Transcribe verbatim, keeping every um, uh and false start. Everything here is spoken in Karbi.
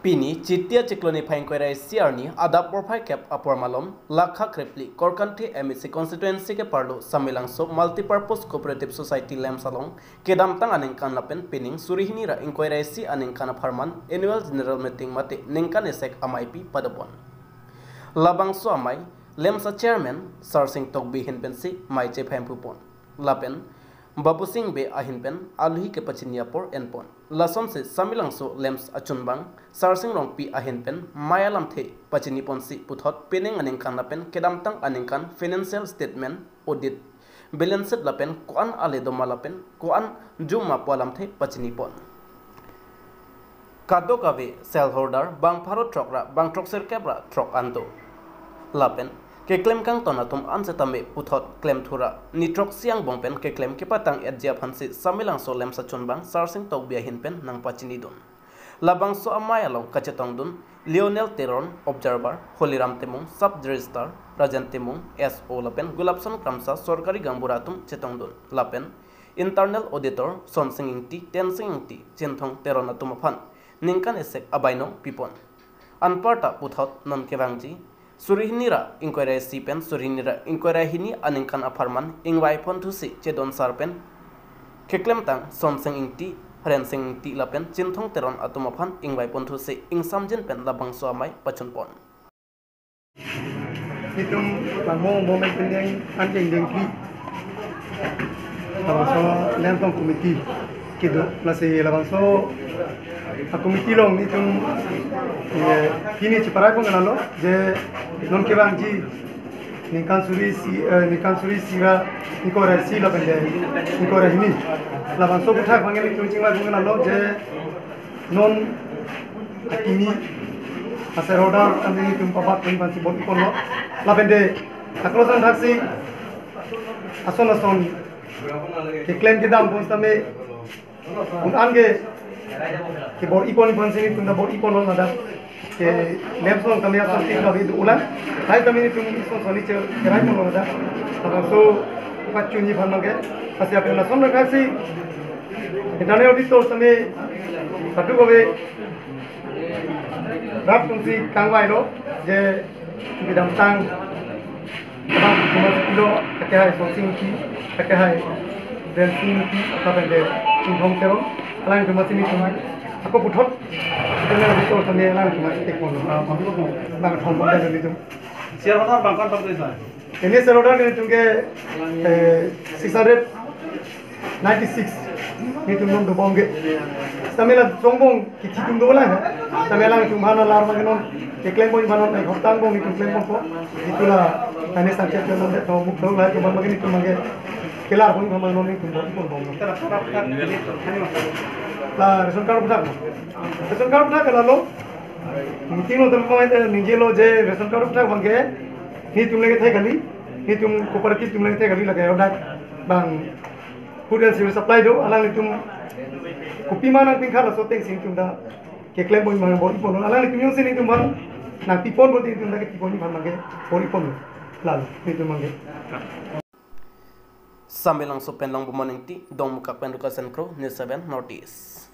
Pini Chiti achiklo niphai ingkoi ra isi arni adap porphai kep apor malom, Lakha Krepli Korkanthi M A C constituency keparlo Samelangso Multipurpose Cooperative Society LAMPS along kedamtang aningkan lapen pining suri hini ra ingkoi ra isi aningkan apharman annual general meeting mate ningkan esek ameipi padopon. Labangso amei LAMPS a chairman Sarsing Tokbi ahin pensi mei chephemphu pon. Lapen Babusing Bey ahin pen aluhi kepachini apor enpon. Lasonsi Samelangso LAMPS achunbang Sarsing Rongpi ahin pen mei alamthe pachini ponsi puthot pining aningkan lapen kedamtang aningkan financial statement, audit, balance sheet lapen ko-an ale doma lapen ko-an juma pu alamthe pachini pon. Kadokave shareholder bang pharo throk ra bang throk sirkep ra throk an do. Lapen keklem kangton atum an setame puthot klemthu ra ni throk isi angbong pen keklem kepatang etji aphansi Samelangso LAMPS achunbang Sarsing Tokbi ahin pen nangpachinidun. Labangso amei along kachetongdun Lionel Teron, observer, Holiram Timung, sub registrar, Rajen Timung, S O lapen Gulabson Kramsa sorkari gaonbura atum chetongdun. Lapen internal auditor Sonsing Ingti, Tensing Ingti, Chinthong Teron atum aphan ningkan esek abainong pipon. Anparta puthot non kevangji suri hini ra ingkoi ra isi pen suri hini ra ingkoi ra hini aningkan apharman ingvai ponthusi chedon sar pen keklemtang Sonsing Ingti, Rensing Ingti lapen Chinthong Teron atum aphan ingvai ponthusi ingsamjin pen labangso amei pachunpon. Itum bangmo moment pendeng anjing dengki. Labangso LAMPS tong committee kedo, lasi labangso a committee along itum, eh, pini cheparai pon kanalo je non kevangji ningkan suri isi, eh, ningkan suri isi ra ingkoi ra isi lapen de ingkoi ra hini. Labangso aputhak abang itum chingvai pon kanalo je non akimi a shareholder kami itum pabat pon aphansi bor-i ponlo. Lapen de aklo san thaksi ason ason keklem kedam pon setame un-an ke kebor-i pon aphansi itum ta bor-i ponlo ladak. Ke LAMPS along kami ason tin kami do ulang. Hai kami itum ison soni che kerai ponlo ladak. Labangso pachunji aphan abang ke. Lasi apen lason thaksi internal auditor setame kadokave rap atumsi kangvailo je kedamtang abang cuma sepilo, lake hai Sonsing Ingti, lake hai Rensing Ingti, lapen de Chinthong Teron, alang cuma sini cuma. Ako puthot, kita ni auditor setame alang cuma sini pon. Bang thom pon dan itu. Shareholder bang kan bang desa. Ini shareholder ini tungke, eh, six hundred ninety-six. Nelitum non dobom ke. Setame la chongbong kithi atum dolang. Setame alanglitum aphan alar abang non keklem pon abang non, eh, hotang bong nelitum klem ponpo. Itulah, kami sangchet non de to muk dong lai atum abang nelitum abang ke kelar pon abang non nelitum bor-i ponbom. La ration card aputhak. Ration card aputhak ke lalo. Meeting along tame abang, eh, ningjelo je ration card aputhak abang ke nelitum lake thai kali. Nelitum cooperative atum lake thai kali, lake hadak bang food and civil supply do, alanglitum kopima nangpingkha laso atengsi nelitum ta keklem pon abang bor-i ponlo. Alanglitum jongsi nelitum abang nangpi pon pon nelitum ta kepi pon abang ke bor-i ponlo. Lalo nelitum abang ke. Samelangso pen Langbomon Ingti, Dongmukak pen Rukasen Kro, News seven North East.